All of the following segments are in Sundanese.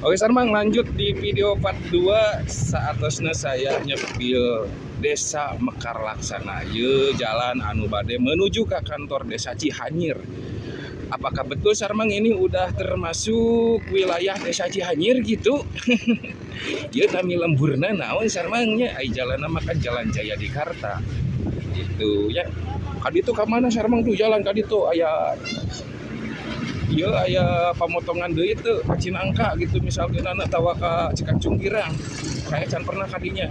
Oke Sarmang, lanjut di video part 2. Saatosna saya nyepil Desa Mekar Laksana. Ye jalan anu bade menuju ke kantor Desa Cihanyir. Apakah betul, Sarmang, ini udah termasuk wilayah Desa Cihanyir gitu? Ieu nami lemburna naon, Sarmangnya? Ai jalan mah kan Jalan Jaya di Karta. Gitu ya. Kaditu ka mana, Sarmang, tuh jalan kaditu aya ieu, aya pamotongan deui teu ka Cinangka gitu misalnya atawa ka Cikancung Girang. Kayak can pernah kadinya.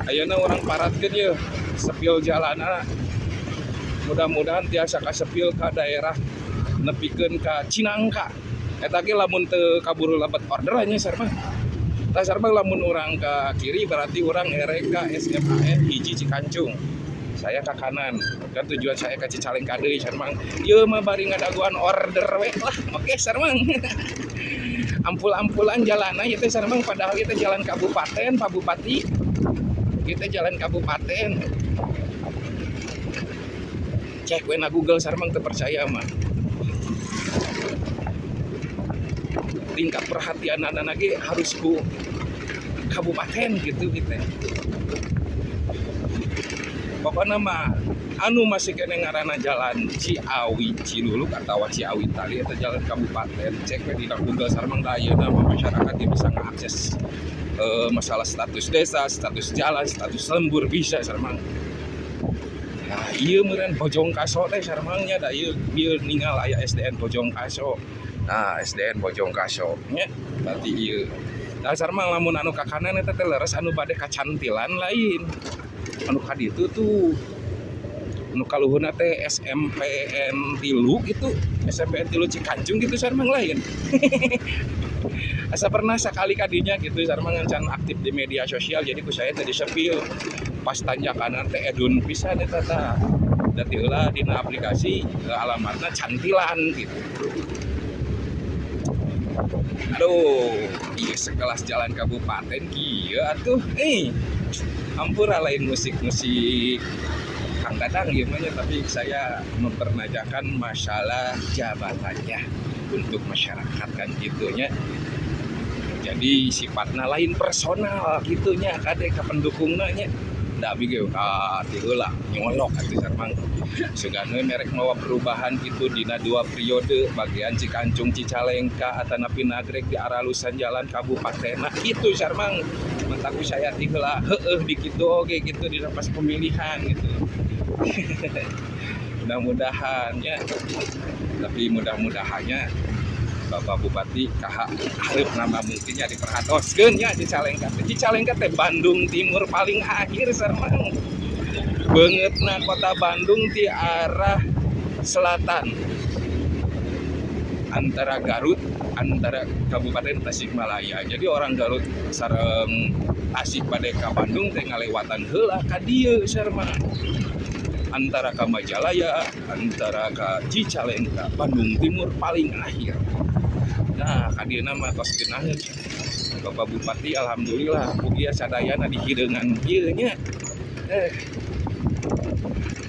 Ayeuna urang paratkeun ye spill jalanna. Mudah-mudahan tiasa kasepil ka daerah nepikeun ka Cinangka. Eta ge lamun teu kaburu lebet order nya, Sarmang. Tah Sarmang, lamun urang ka kiri berarti urang erek ka SMAN 1 Cikancung. Saya ke kanan. Kan tujuan saya ke Cicalengka deui, Sarmang. Ieu mah bari ngadagoan order we lah. Oke, Sarmang. Ampul-ampulan jalanna ieu teh, Sarmang, padahal ieu teh jalan kabupaten, Pak Bupati. Kita jalan kabupaten. Cek we na Google, Sarmang, teu percaya mah. Tingkat perhatian lagi harus ku kabupaten gitu gitu. Pokoknya mah anu masih keneh ngaranna jalan Ciawi Ciluluk atau Ciawi Tali atau jalan kabupaten, cek we dina Google, Sarmang. Da ayeuna mah masyarakat yang bisa ngakses masalah status desa, status jalan, status lembur bisa, Sarmang. Nah, iya meureun Bojong Kaso teh, Sarmangnya, da ieu bieu ningal aya SDN Bojong Kaso. Nah, SDN Bojong Kaso nya berarti ieu. Nah, Sarmang, lamun anu ka kanan eta teh leres anu bade ka Cantilan lain. Anu ka ditu tuh anu kaluhurna teh SMPN 3 gitu, SMPN 3 Cikancung gitu, Sarmang, lain. Asa pernah sekali kadinya gitu, Sarmang, can aktif di media sosial, jadi ku saya tadi spill pas tanjakan teh edun pisan eta tah. Da ti heula dina aplikasi alamatna Cantilan gitu. Aduh, ieu sekelas jalan kabupaten kieu atuh. Eh, ampura lain musik-musik Kang Dadang ieu mah nya, tapi saya mempertanyakan masalah jabatannya untuk masyarakat kan gitu nya. Jadi sifatna lain personal gitu nya, kade ka pendukungna nya. Da abi ge ka ti heula nyolok atuh, Sarmang. Sugan we merek mawa perubahan gitu dina dua periode bagian Cikancung Cicalengka atanapi Nagreg di aralusan jalan kabupaten. Nah gitu, Sarmang. Matak ku saya ti heula heueuh di kitu oge gitu dina pas pemilihan gitu. Mudah-mudahan ya. Tapi mudah-mudahannya Bapak Bupati kaha hareup nama mungkinnya diperhatoskeun nya Cicalengka. Cicalengka teh Bandung Timur paling akhir, Sarmang. Beungeutna kota Bandung ti arah selatan. Antara Garut, antara Kabupaten Tasikmalaya. Jadi orang Garut sareng Tasik bade ka Bandung teh ngalewatan heula ka dieu, Sarmang. Antara ka Majalaya, antara ka Cicalengka, Bandung Timur paling akhir. Nah, ka dieuna mah tos geunaheun. Bapak Bupati alhamdulillah mugia sadayana dihideungan kieu nya.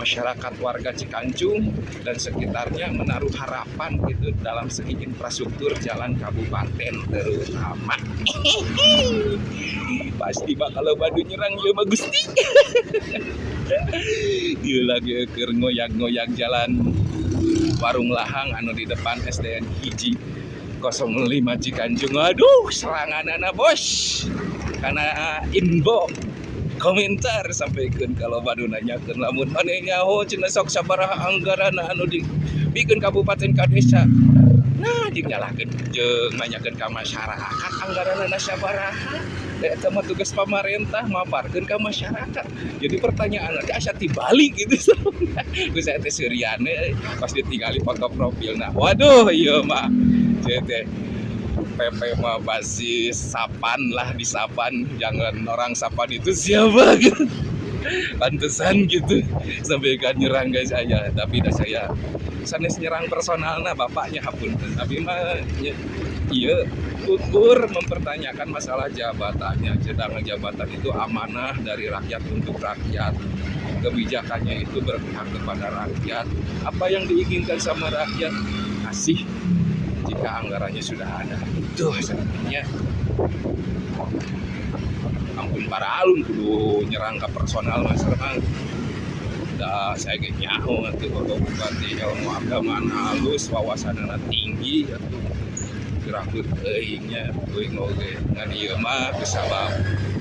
Masyarakat warga Cikancung dan sekitarnya menaruh harapan gitu dalam segi infrastruktur jalan kabupaten terutama. Pasti bakal loba nu nyerang ieu mah Gusti. Ieu lagi keur ngoyag-ngoyag jalan Warung Lahang anu di depan SDN 1 05 Cikancung. Aduh, seranganana bos. Karena inbox komentar sampaikan kalau badu nanyakeun lamun maneh nyaho cenah sok sabaraha anggaran anu dibikeun kabupaten ka desa. Nah, jeung nyalahkeun jeung nanyakeun ka masyarakat anggaranna sabaraha. Da eta mah tugas pamarentah maparkeun ka masyarakat. Jadi pertanyaan teh asa tibalik gitu. Ku saya teh seurian pas ditinggali foto profilna. Waduh, ieu mah ceu teh PP mah basis Sapan lah, di Sapan, jangan orang Sapan itu siapa gitu, pantesan gitu sampai kan nyerang guys saya. Tapi dah saya sanes nyerang personalna bapaknya, hapunten, tapi mah iya ukur mempertanyakan masalah jabatannya, sedangkan jabatan itu amanah dari rakyat untuk rakyat, kebijakannya itu berpihak kepada rakyat, apa yang diinginkan sama rakyat kasih. Jika anggarannya sudah ada. Itu sebenarnya. Ampun para alun kudu nyerang ke personal mah serang. Da saya ge nyaho atuh Bapak Bupati ilmu agama halus, wawasanana tinggi atuh. Gerak teuing nya, teuing oge ngan ieu mah kusabab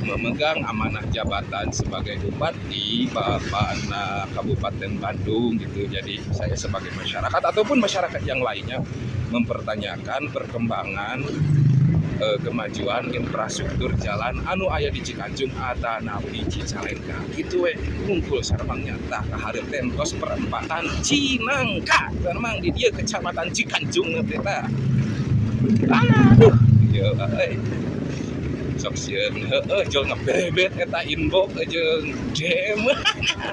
memegang amanah jabatan sebagai bupati Bapakna Kabupaten Bandung gitu. Jadi saya sebagai masyarakat ataupun masyarakat yang lainnya mempertanyakan perkembangan kemajuan infrastruktur jalan anu aya di Cikanjung atanapi Cicalengka gitu we ngumpul sareng nyata ka hareup tos perempatan Cinangka sareng di dieu Kecamatan Cikanjung teh tah. Aduh, ieu euy. Sok sieun heueuh jol ngebebet eta inbox jeung DM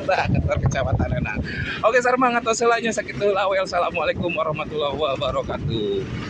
tah kantor kecamatanana. Oke sareng atos heula nya, sakitu heula we. Assalamualaikum warahmatullahi wabarakatuh.